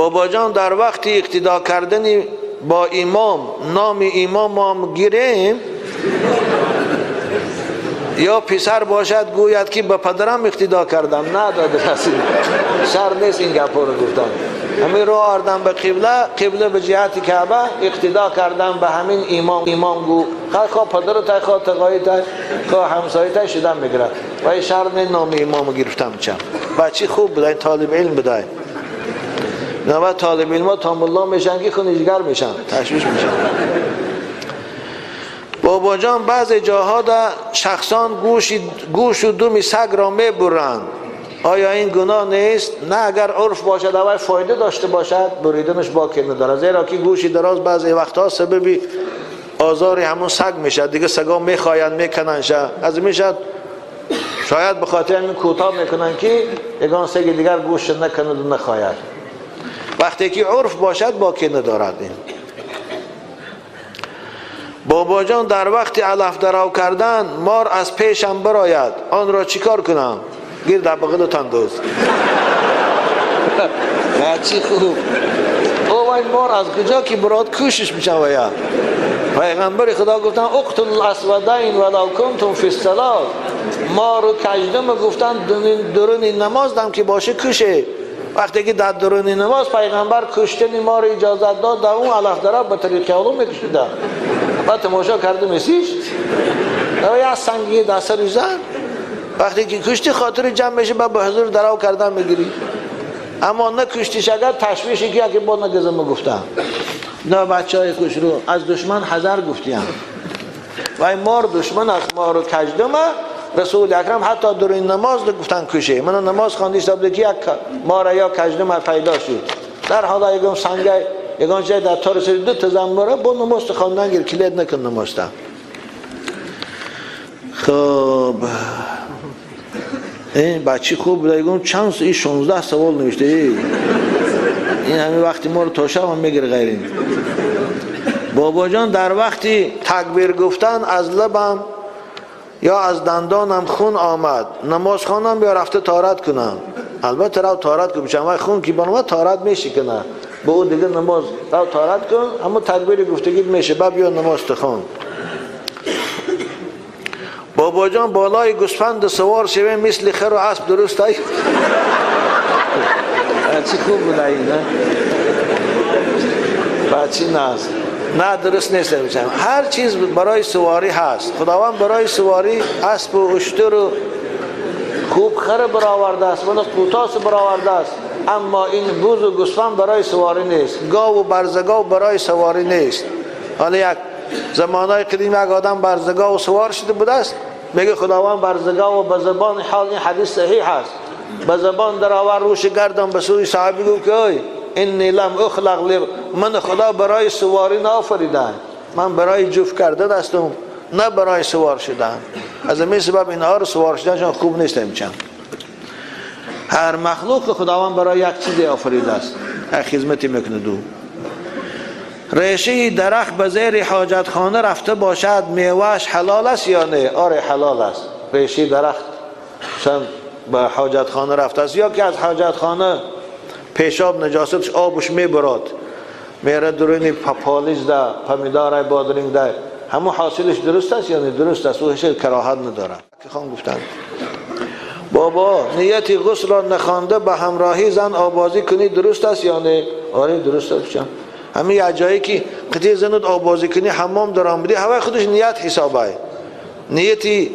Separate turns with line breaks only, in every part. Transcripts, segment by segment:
بابا جان در وقتی اقتدا کردن با امام نام امام هم گیریم یا پسر باشد گوید که به پدرم اقتدا کردم؟ نه داده رسید شر نیست این گپا رو گفتن. همین رو آردم به قبله، قبله به جهت کعبه اقتدا کردم به همین امام. امام گو خواه پدر تای، خواه تقایی تای، خواه همسایه تای شدن میگیرد و این شر نه نام امامو گرفتم. چم بچه خوب بوده، این طالب علم بوده. نه طالب علم ها تا ملا میشن که خونیجگر میشن، تشویش میشن. بابا جان بعضی جاها در شخصان گوش و دم سگ را میبرند، آیا این گناه نیست؟ نه، اگر عرف باشد اول فایده داشته باشد بریدنش باکی نداره، زیرا که گوشی دراز بعضی وقتها سبب آزار همون سگ میشه دیگه، سگا میخواین میکنن شه از میشد، شاید به خاطر همین کوتاه میکنن که یگان سگ دیگر گوش نکند و نخواهد. وقتی که عرف باشد باکی ندارد. این بابا جان در وقت علف درو کردن مار از پیشم براید، آن را چیکار کنم؟ گیر در بغل تندوز. چی خوب او وای مار از کجا که براد کوشش میشن. و یا پیغمبر خدا گفتن اقتل الاسودین ولو کنتم فی الصلاه، مار و کژدم گفتن درون نماز دم که باشه کشه. وقتی که در درون نماز پیغمبر کشتن مار اجازت داد، در اون علف درو به طریق علوم میکشیدن. بعد تماشا کرده میسیش یا سنگی در سرش زد. وقتی که کشتی خاطر جمع میشه بعد به حضور درو کردن میگیری، اما نه کشتیش اگر تشویشی که اگه با نگزم گفتم نه بچه های خوش رو از دشمن حذر گفتیم و این مار دشمن از مار و کژدمه. رسول اکرم حتی در این نماز گفتن کشه. من نماز خواندی حساب که یک مار یا کژدمه پیدا شد، در حالا یکم سنگ یگان جای در تار سری دو تا زنبوره با نماز خواندن گیر کلید نکن نماز تا. خب این بچه خوب بوده، یگم چند این 16 سوال نوشته. این همین وقتی ما رو تا شب هم میگیره غیر این. بابا جان در وقتی تکبیر گفتن از لبم یا از دندانم خون آمد، نماز خوانم یا رفته طهارت کنم؟ البته رو طهارت کنم، چون خون که بنومد طهارت میشه کنه به او دیگه نماز رو طهارت کن، اما تکبیر گفتگی میشه بعد بیا نماز تخون. بابا جان بالای گوسفند سوار شویم مثل خر و اسب درست ای؟ چی خوب بوده این، نه؟ بچی ناز نه درست نیست. هر چیز برای سواری هست، خداوند برای سواری اسب و اشتر و خوب خر برآورده است، من قوتاس برآورده است، اما این بز و گوسفند برای سواری نیست، گاو و برزگاو برای سواری نیست. حالا یک زمانهای قدیم یک آدم برزگاو سوار شده بوده است، میگه خداوند برزگاو به زبان حال، این حدیث صحیح است، به زبان درآور روش گردم به سوی صحابی گفت که ای انی لم اخلق، من خدا برای سواری نآفریدم، من برای جفت کردن هستم نه برای سوار شدن. از این سبب اینها رو سوار شدنشان خوب نیست. چند هر مخلوق خداوند برای یک چیزی آفریده است، یک خدمتی میکنه. دو ریشه درخت به زیر حاجت خانه رفته باشد میوهش حلال است یا نه؟ آره حلال است. ریشه درخت مثلا به حاجت خانه رفته است یا که از حاجت خانه پیشاب نجاستش آبش میبراد میره درونی پالیز ده پمیدار بادرنگ ده، همون حاصلش درست است یا نه؟ درست است، او هیچ کراهت نداره. که خان گفتن بابا نیت غسل را نخوانده به همراهی زن آبازی کنی درست است یا نه؟ آره درست است. همین یه جایی که قطعی زنت آبازی کنی حمام درام بدی هوای خودش نیت حسابه. نیتی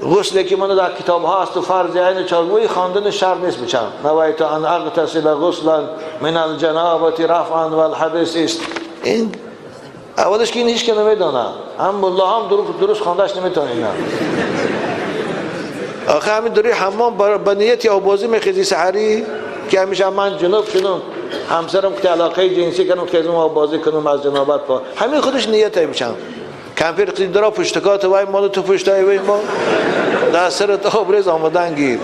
غسل که من در کتاب ها است و فرض عین چارگوی خواندن شرط نیست. بچم نویت ان اغتسل غسلا من الجنابه رفعا والحدث است. این اولش که این هیچ که نمیدانه، هم ملا هم درست خواندش نمیتونه. اینا آخه همین دوری حمام با نیت آبازی میخیزی سحری که همیشه من جنوب شدم همسرم که علاقه جنسی کنم که از آبازی کنم از جنابت پا، همین خودش نیت میشم. کمپیر قدیم درا پشتکات وای مال تو پشتای وای ما در سر آبریز آمدن گیر.